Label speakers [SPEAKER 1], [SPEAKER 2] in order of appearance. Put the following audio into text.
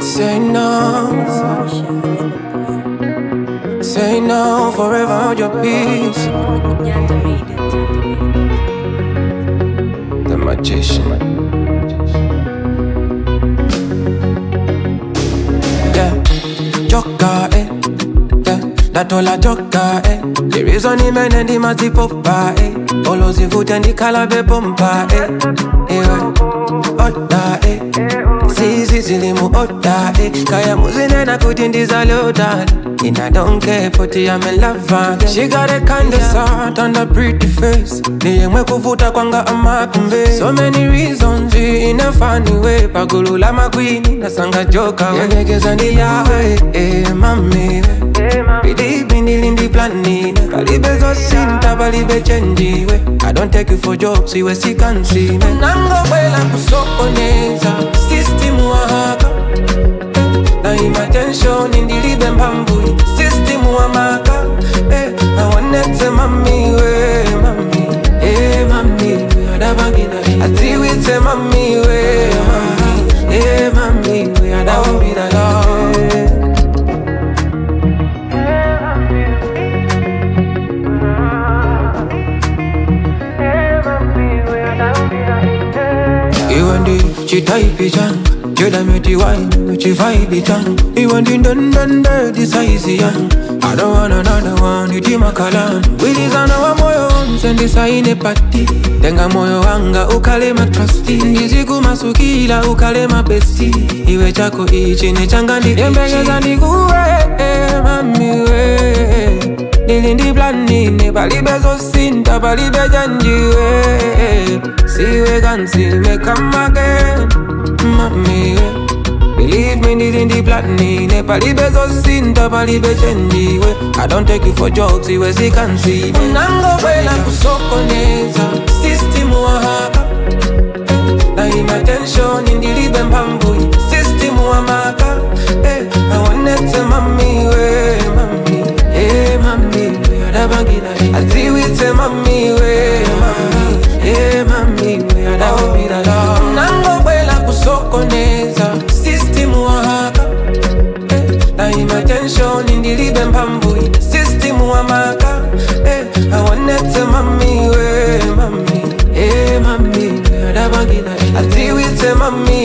[SPEAKER 1] Say no. Say no, forever hold your peace. The magician. Yeah, Joker, eh. Yeah, that all a joker, eh. The reason he men and the matipopa, eh. Olozivuta ndikalabe pompa, eh. Eh, oda, eh. Zizi zilimu oda, eh. Kaya muzinena kuti ndizalota. And I don't care, put it, I'm in love. She got a kind of heart and a pretty face. Niyemwe kuvuta kwanga amakumbe. So many reasons, in a funny way. Pagulula makwini, nasanga joka. Yegegeza ndi yawe, eh, mami. Believe nilindi plani. Palibe zosinta, palibe chenji, we. I don't take you for jokes, iwe sikansi, me. Nango wela kusokoneza, system wahaka. Na attention indilibe mbambu. System wa maka, eh. I want to mami, we, mami. Eh, mami, we adabangina. Atiwite mami, we, mami. Eh, mami, we adabangina. Iwe ndi chitaipi changa, cheda miti wine, chivaibi changa. Iwe ndi ndendende disaizi yanga. I don't want another one, iti makalani. Wilizana wa moyo onse ndisaine pati. Tenga moyo wanga ukale ma trusty. Ndizikumasukila ukale ma bestie. Iwe chako ichi ni changa ndi yembekeza ndikuwe, mami we. Nilindi plani, ne palibe zosinta, palibe janjiwe. Siwe kansi, me come again, mami we. Believe me, nilindi plani, ne palibe zosinta, palibe janjiwe. I don't take you for jokes, iwe sikansi. Nango wela kusokoneza, system wa haka. Na attention, indilibe mpambu. System wa maka, eh. I want to mami we, mami. Eh, mami, we adabangina. Atiwite mami we, mami. Eh, mami, we adabangina. Nango wela kusokoneza, system wa haka. Eh, na attention, indilibe mpambu. System wa maka, eh. I want to mami we, mami. Eh, mami, we adabangina. Atiwite mami.